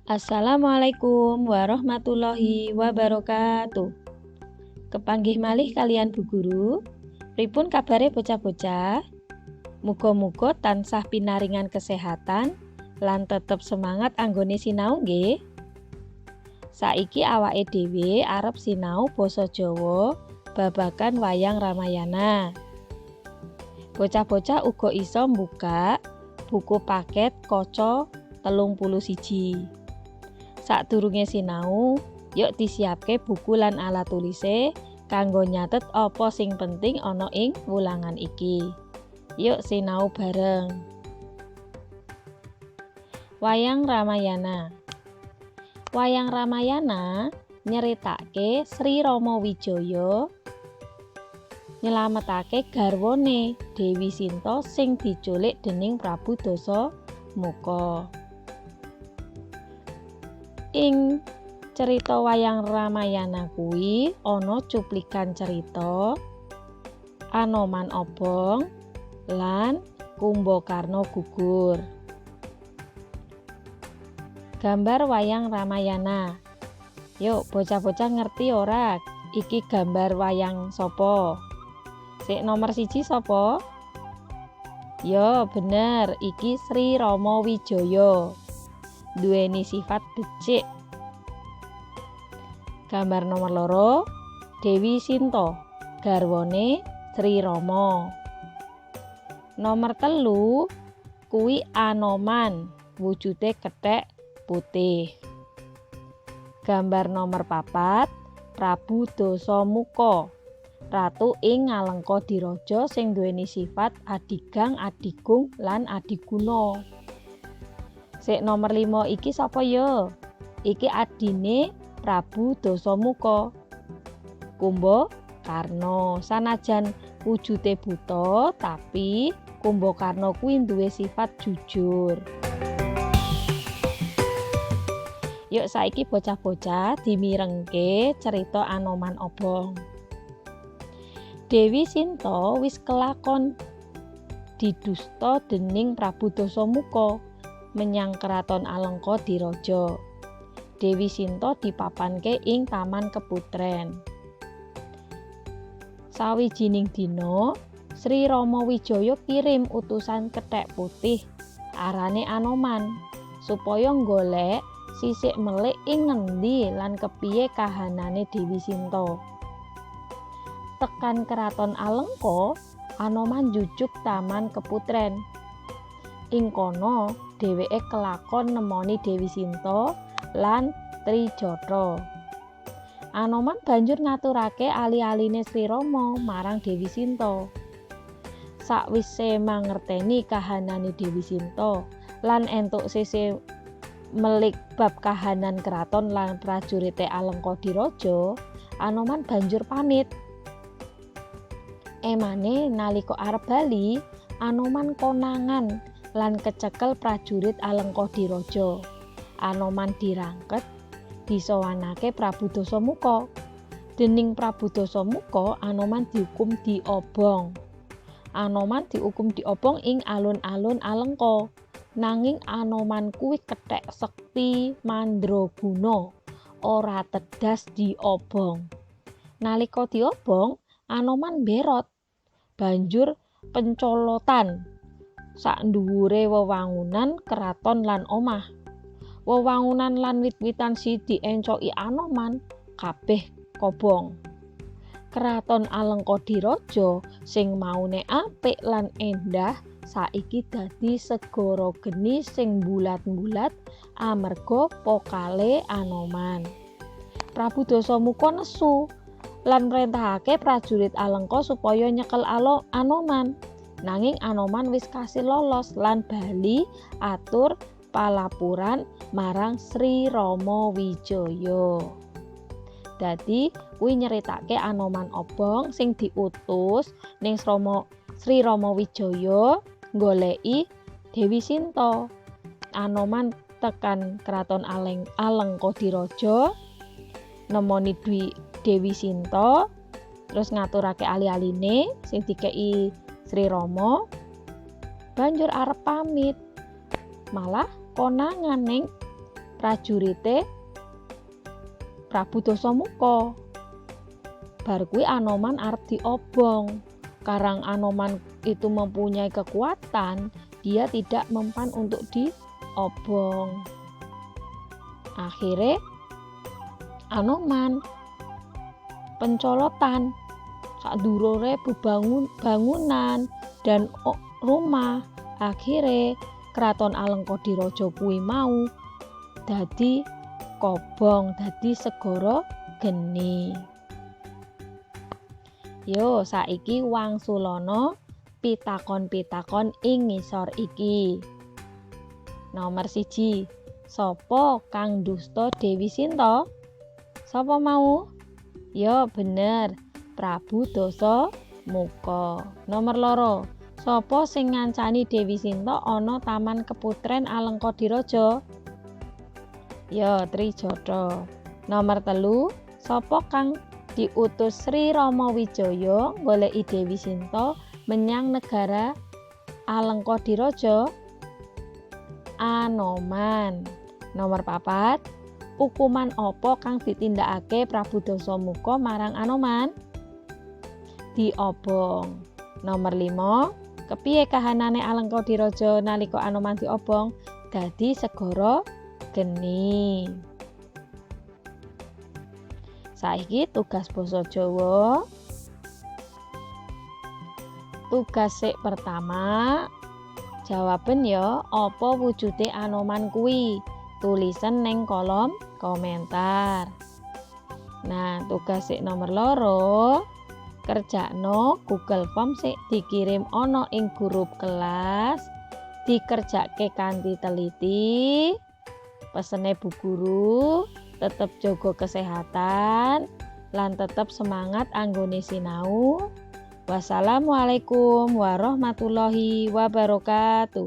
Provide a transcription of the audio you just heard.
Assalamualaikum warahmatullahi wabarakatuh. Kepanggih malih kalian Bu Guru. Pripun kabare bocah-bocah? Muga-muga tansah pinaringan kesehatan lan tetep semangat anggone sinau nggih. Saiki awake dhewe arep sinau basa Jawa babagan wayang Ramayana. Bocah-bocah uga iso mbuka buku paket kaca 31. Sadurunge sinau, yuk disiapke buku lan alat tulise kanggo nyatet apa sing penting ana ing wulangan iki. Yuk sinau bareng. Wayang Ramayana. Wayang Ramayana nyeritake Sri Rama Wijaya nyelametake garwane Dewi Sinta sing diculik dening Prabu Dasamuka. Ing cerita wayang Ramayana kuwi ana cuplikan cerita Anoman obong lan Kumbakarna gugur. Gambar wayang Ramayana. Yuk, bocah-bocah ngerti ora iki gambar wayang sapa? Sik nomor 1 sapa? Yo, bener, iki Sri Rama Wijaya. Duweni sifat becik. Gambar nomor 2, Dewi Sinta, garwane Sri Rama. Nomor 3 kuwi Anoman, wujude kethek putih. Gambar nomor 4, Prabu Dasamuka, ratu ing Ngalengka Diraja sing duweni sifat adigang, adigung lan adiguna. Sik nomor 5 iki sapa ya? Iki adine Prabu Dasamuka, Kumbakarna. Sanajan wujude buta, tapi Kumbakarna kuwi duwe sifat jujur. Yuk, saiki bocah-bocah dimirengke cerita Anoman Obong. Dewi Sinta wis kelakon didusta dening Prabu Dasamuka menyang Keraton Alengka Diraja. Dewi Sinta dipapanke ing Taman Keputren. Sawijining dina, Sri Rama Wijaya kirim utusan kethek putih arane Anoman supaya nggolek sisik melik ing ngendi lan kepiye kahanane Dewi Sinta. Tekan Keraton Alengka, Anoman njujuk Taman Keputren. Ing kono dheweke kelakon nemoni Dewi Sinta lan Trijata. Anoman banjur ngaturake ali-aline Sri Rama marang Dewi Sinta. Sakwise mangerteni kahanane Dewi Sinta lan entuk sisih melik bab kahanan kraton lan prajurite Alengka Diraja, Anoman banjur pamit. Emane nalika arep bali, Anoman konangan lan kecekel prajurit Alengka Diraja. Anoman dirangket disowanake Prabu Dasamuka. Dening Prabu Dasamuka, Anoman dihukum diobong. Anoman diukum diobong ing alun-alun Alengka. Nanging Anoman kuwi kethek sekti mandraguna, ora tedas diobong. Nalika diobong, Anoman mberot, banjur pencolotan sak dhuwure wewangunan keraton lan omah. Wewangunan lan wit-witan sing diencoki Anoman kabeh kobong. Keraton Alengka Diraja sing maune apik lan endah saiki dadi segara geni sing mbulat-mbulat amarga pokale Anoman. Prabu Dasamuka nesu lan mrentahake prajurit Alengka supaya nyekel Anoman. Nanging Anoman wis kasil lolos lan bali atur palapuran marang Sri Rama Wijaya. Dadi kuwi nyeritake Anoman obong sing diutus ning Sri Rama Wijaya nggoleki Dewi Sinta. Anoman tekan Kraton Alengka Diraja nemoni Dewi Sinta, terus ngaturake ali-aline sing dikeki Sri Rama, banjur arep pamit malah konangan ning prajurite Prabu Dasamuka. Bar kuwi Anoman arep diobong. Karang Anoman itu mempunyai kekuatan, dia tidak mempan untuk diobong. Akhirnya Anoman pencolotan sakdurure bebangun bangunan dan rumah. Akhire Kraton Alengka Diraja kuwi mau dadi kobong, dadi segara geni. Yo, saiki wangsulana pitakon-pitakon ing ngisor iki. Nomor 1, sapa kang dusta Dewi Sinta? Sapa mau? Yo, bener, Prabu Dasamuka. Nomor 2, sapa sing ngancani Dewi Sinta ana Taman Keputren Alengka Diraja? Ya, Trijatha. Nomor 3, sapa kang diutus Sri Rama Wijaya goleki Dewi Sinta menyang negara Alengka Diraja? Anoman. Nomor 4, hukuman apa kang ditindakake Prabu Dasamuka marang Anoman? Diobong. Nomor 5, kepiye kahanane Alengka Diraja nalika Anoman diobong? Dadi segara geni. Saiki tugas basa Jawa. Tugas sik pertama, jawaben ya, apa wujude Anoman kuwi? Tulisen ning kolom komentar. Nah, tugas sik nomor 2, kerjakno Google Form sik dikirim ana ing grup kelas, dikerjake kanthi teliti. Pesene Bu Guru, tetep jaga kesehatan lan tetep semangat anggone sinau. Wassalamualaikum warahmatullahi wabarakatuh.